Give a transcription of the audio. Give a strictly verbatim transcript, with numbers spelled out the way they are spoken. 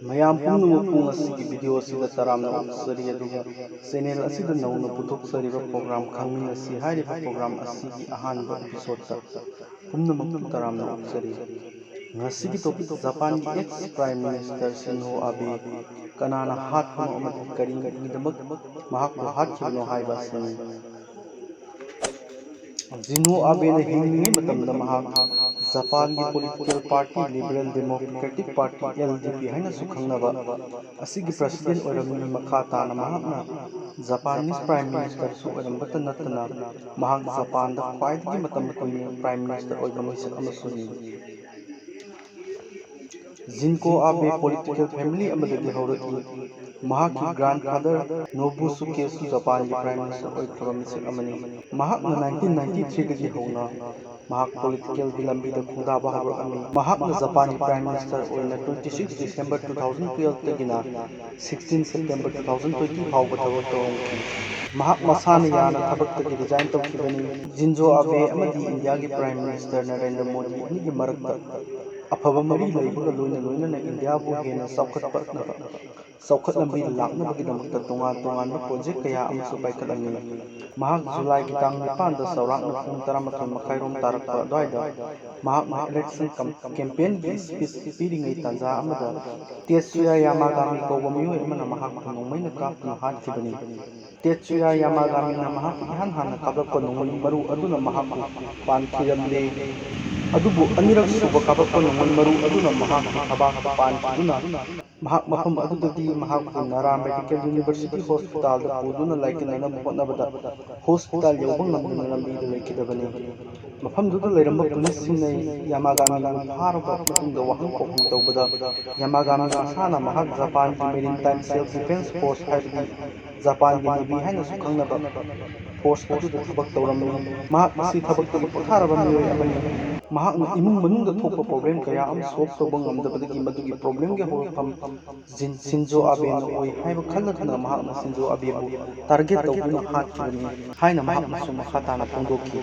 ꯃꯌꯥꯝ ꯄꯨꯝꯅꯃꯛꯄꯨ ꯉꯁꯤꯒꯤ video ꯑꯁꯤꯗ ꯇꯔꯥꯝꯅ ꯑꯣꯛꯆꯔꯤ, ꯑꯗꯨꯒ channel ꯑꯁꯤꯗ ꯅꯧꯅ ꯄꯨꯊꯣꯛꯆꯔꯤꯕ program ꯈꯪꯃꯤꯟꯅꯁꯤ ꯍꯥꯏꯔꯤꯕ program ꯑꯁꯤꯒꯤ ꯑꯍꯥꯟꯕ episode ꯇ ꯄꯨꯝꯅꯃꯛꯄꯨ ꯇꯔꯥꯝꯅ ꯑꯣꯛꯆꯔꯤ꯫ ꯉꯁꯤꯒꯤ topic: ꯖꯄꯥꯟꯒꯤ ex Prime Minister ꯁꯤꯟꯍꯣ ꯑꯥꯕꯦ ꯀꯅꯥꯅ ꯍꯥꯠꯄꯅꯣ ꯑꯃꯗꯤ ꯀꯔꯤꯒꯤꯗꯃꯛ ꯃꯍꯥꯛꯄꯨ ꯍꯥꯠꯈꯤꯕꯅꯣ ꯍꯥꯏꯕ ꯑꯁꯤꯅꯤ꯫ ꯁꯤꯟꯍꯣ ꯑꯥꯕꯦꯅ ꯍꯤꯡꯂꯤꯉꯩ ꯃꯇꯝꯗ ꯃꯍꯥꯛ ꯖꯄꯥꯟꯒꯤ political party Liberal Democratic Party, L D P ꯍꯥꯏꯅꯁꯨ ꯈꯪꯅꯕ ꯑꯁꯤꯒꯤ president ꯑꯣꯏꯔꯝꯃꯤ꯫ ꯃꯈꯥ ꯇꯥꯅ ꯃꯍꯥꯛꯅ Japanese Prime Minister ꯁꯨ ꯑꯣꯏꯔꯝꯕꯇ ꯅꯠꯇꯅ ꯃꯍꯥꯛ ꯖꯄꯥꯟꯗ ꯈ꯭ꯋꯥꯏꯗꯒꯤ ꯃꯇꯝ ꯀꯨꯏꯅ Prime Minister ꯑꯣꯏꯕ ꯃꯤꯁꯛ ꯑꯃꯁꯨꯅꯤ꯫ ꯁꯤꯟꯍꯣ ꯑꯥꯕꯦ political family ꯑꯃꯗꯒꯤ ꯍꯧꯔꯛꯏ꯫ ꯃꯍꯥꯛꯀꯤ grandfather ꯅꯣꯕꯨꯁꯨꯀꯦꯁꯨ ꯖꯄꯥꯟꯒꯤ Prime Minister ꯑꯣꯏꯈ꯭ꯔꯕ ꯃꯤꯁꯛ ꯑꯃꯅꯤ꯫ ꯃꯍꯥꯛꯅ nineteen ninety three ꯗꯒꯤ ꯍꯧꯅ ꯃꯍꯥꯛ political ꯒꯤ ꯂꯝꯕꯤꯗ ꯈꯣꯡꯗꯥꯕ ꯍꯧꯔꯛꯂꯝꯃꯤ꯫ ꯃꯍꯥꯛꯅ ꯖꯄꯥꯟꯒꯤ Prime Minister ꯑꯣꯏꯅ twenty six December two thousand twelve ꯗꯒꯤꯅ sixteen September two thousand twenty ꯐꯥꯎꯕ ꯊꯕꯛ ꯇꯧꯔꯝꯈꯤ꯫ ꯃꯍꯥꯛ ꯃꯁꯥꯅ ꯌꯥꯅ ꯊꯕꯛꯇꯒꯤ resign ꯇꯧꯈꯤꯕꯅꯤ꯫ ꯁꯤꯟꯖꯣ ꯑꯥꯕꯦ ꯑꯃꯗꯤ ꯏꯟꯗꯤꯌꯥꯒꯤ Prime Minister ꯅꯔꯦꯟꯗ꯭ꯔ ꯃꯣꯗꯤ ꯑꯅꯤꯒꯤ ꯃꯔꯛꯇ ꯑꯐꯕ ꯃꯔꯤ ꯂꯩꯕꯒ ꯂꯣꯏꯅ ꯂꯣꯏꯅꯅ ꯏꯟꯗꯤꯌꯥꯕꯨ ꯍꯦꯟꯅ ꯆꯥꯎꯈꯠꯄ ꯆꯥꯎꯈꯠ ꯂꯝꯕꯤꯗ ꯂꯥꯛꯅꯕꯒꯤꯗꯃꯛꯇ ꯇꯣꯉꯥꯟ ꯇꯣꯉꯥꯟꯕ project ꯀꯌꯥ ꯑꯃꯁꯨ ꯄꯥꯏꯈꯠꯂꯝꯃꯤ꯫ ꯃꯍꯥꯛ ꯖꯨꯂꯥꯏꯒꯤ ꯇꯥꯡ ꯅꯤꯄꯥꯟꯗ ꯆꯥꯎꯔꯥꯛꯅ ꯄꯨꯡ ꯇꯔꯥꯃꯥꯊꯣꯏ ꯃꯈꯥꯏꯔꯣꯝ ꯇꯥꯔꯛꯄ ꯑꯗꯨꯋꯥꯏꯗ ꯃꯍꯥꯛꯅ election cam-, campaign ꯒꯤ speech ꯄꯤꯔꯤꯉꯩ ꯇꯥꯟꯖꯥ ꯑꯃꯗ ꯇꯦꯠꯁꯨꯌꯥ ꯌꯥꯃꯥꯒꯥꯃꯤ ꯀꯧꯕ ꯃꯤꯑꯣꯏ ꯑꯃꯅ ꯃꯍꯥꯛꯄꯨ ꯅꯣꯡꯃꯩꯅ ꯀꯥꯞꯇꯨꯅ ꯍꯥꯠꯈꯤꯕꯅꯤ꯫ ꯇꯦꯠꯁꯨꯌꯥ ꯌꯥꯃꯥꯒꯥꯃꯤꯅ ꯃꯍꯥꯛꯀꯤ ꯏꯍꯥꯟ ꯍꯥꯟꯅ ꯀꯥꯞꯂꯛꯄ ꯅꯣꯡꯃꯩ ꯃꯔꯨ ꯑꯗꯨꯅ ꯃꯍꯥꯛꯄꯨ ꯄꯥꯟꯈꯤꯔꯝꯂꯦ꯫ ꯑꯗꯨꯕꯨ ꯑꯅꯤꯔꯛ ꯁꯨꯕ ꯀꯥꯞꯂꯛꯄ ꯅꯣꯡꯃꯩ ꯃꯔꯨ ꯑꯗꯨꯅ ꯃꯍꯥꯛꯀꯤ ꯊꯕꯥꯛꯇ ꯄꯥꯟꯈꯤꯗꯨꯅ ꯃꯍꯥꯛ ꯃꯐꯝ ꯑꯗꯨꯗꯒꯤ ꯃꯍꯥꯛꯄꯨ ꯅꯥꯔꯥ Medical University Hospital ꯗ ꯄꯨꯗꯨꯅ ꯂꯥꯏꯀꯠꯅꯅꯕ ꯍꯣꯠꯅꯕꯗ hospital ꯌꯧꯕ ꯉꯝꯗꯅ ꯂꯝꯕꯤꯗ ꯂꯩꯈꯤꯗꯕꯅꯤ꯫ ꯃꯐꯝꯗꯨꯗ ꯂꯩꯔꯝꯕ police ꯁꯤꯡꯅ ꯌꯥꯃꯥꯒꯥꯃꯤꯕꯨ ꯐꯥꯔꯕ ꯃꯇꯨꯡꯗ ꯋꯥꯍꯪ ꯄꯥꯎꯍꯪ ꯇꯧꯕꯗ ꯌꯥꯃꯥꯒꯥꯃꯤ ꯃꯁꯥꯅ ꯃꯍꯥꯛ ꯖꯄꯥꯟꯒꯤ Maritime Self Defense Force ꯍꯥꯏꯕꯗꯤ ꯖꯄꯥꯟꯒꯤ Navy ꯍꯥꯏꯅꯁꯨ ꯈꯪꯅꯕ force ꯑꯗꯨꯗ ꯊꯕꯛ ꯇꯧꯔꯝꯃꯤ꯫ ꯃꯍꯥꯛ ꯑꯁꯤ ꯊꯕꯛꯇꯒꯤ ꯄꯣꯊꯥꯔꯕ ꯃꯤꯑꯣꯏ ꯑꯃꯅꯤ꯫ ꯃꯍꯥꯛꯅ ꯏꯃꯨꯡ ꯃꯅꯨꯡꯗ ꯊꯣꯛꯄ problem ꯀꯌꯥ ꯑꯃ solve ꯇꯧꯕ ꯉꯝꯗꯕꯗꯒꯤ ꯃꯗꯨꯒꯤ problem ꯒꯤ ꯍꯧꯔꯛꯐꯝ ꯖꯤꯟ-, ꯁꯤꯟꯖꯣ ꯑꯥꯕꯦꯅ ꯑꯣꯏ ꯍꯥꯏꯕ ꯈꯜꯂꯗꯨꯅ ꯃꯍꯥꯛꯅ ꯁꯤꯟꯖꯣ ꯑꯥꯕꯦꯕꯨ target ꯇꯧꯗꯨꯅ ꯍꯥꯠꯈꯤꯕꯅꯤ ꯍꯥꯏꯅ ꯃꯍꯥꯛꯅꯁꯨ ꯃꯈꯥ ꯇꯥꯅ ꯐꯣꯡꯗꯣꯛꯈꯤ꯫